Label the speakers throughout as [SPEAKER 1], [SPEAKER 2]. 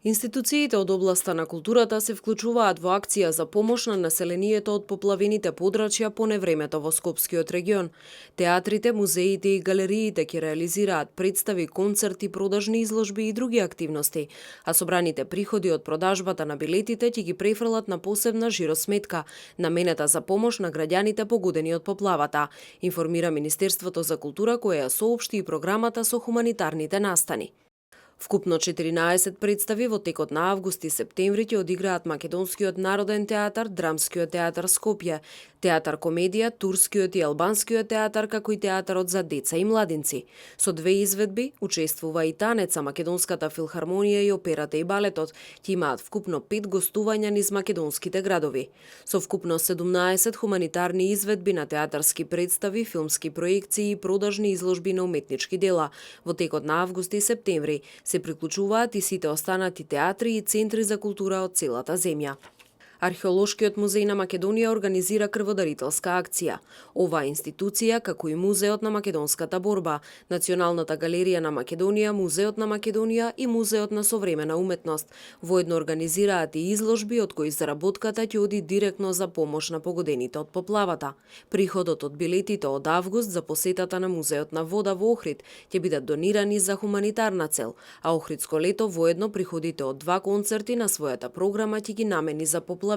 [SPEAKER 1] Институциите од областа на културата се вклучуваат во акција за помош на населението од поплавените подрачја по невремето во Скопскиот регион. Театрите, музеите и галериите ќе реализираат представи, концерти, продажни изложби и други активности, а собраните приходи од продажбата на билетите ќе ги префрлат на посебна жиросметка, наменета за помош на граѓаните погодени од поплавата, информира Министерството за култура, кое ја соопшти и програмата со хуманитарните настани. Вкупно 14 представи во текот на август и септември ќе одиграат Македонскиот народен театар, Драмскиот театар Скопје, театар комедија, Турскиот и Албанскиот театар, како и театарот за деца и младинци. Со две изведби учествува и танеца, Македонската филхармонија и операта и балетот. Ќе имаат вкупно 5 гостувања низ македонските градови. Со вкупно 17 хуманитарни изведби на театарски представи, филмски проекции и продажни изложби на уметнички дела. Во текот на август и септември се приклучуваат и сите останати театри и центри за култура од целата земја. Археолошкиот музеј на Македонија организира крводарителска акција. Оваа институција, како и Музеот на македонската борба, Националната галерија на Македонија, Музеот на Македонија и Музеот на современа уметност, воедно организираат и изложби од кои заработката ќе оди директно за помош на погодените од поплавата. Приходот од билетите од август за посетата на Музеот на вода во Охрид ќе бидат донирани за хуманитарна цел, а Охридско лето воедно приходите од 2 концерти на својата програма ќе ги намени за поплавените.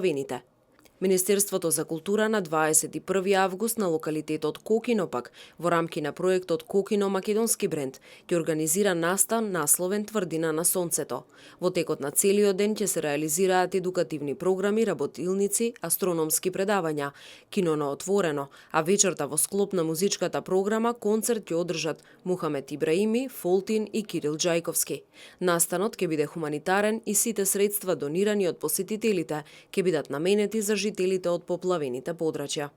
[SPEAKER 1] Министерството за култура на 21 август на локалитетот Кокино пак, во рамки на проектот Кокино македонски бренд, ќе организира настан насловен Тврдина на сонцето. Во текот на целиот ден ќе се реализираат едукативни програми, работилници, астрономски предавања, кино на отворено, а вечерта во склоп на музичката програма концерт ќе одржат Мухамед Ибраими, Фолтин и Кирил Џајковски. Настанот ќе биде хуманитарен и сите средства донирани од посетителите ќе бидат наменети за жителите од поплавените подрачја.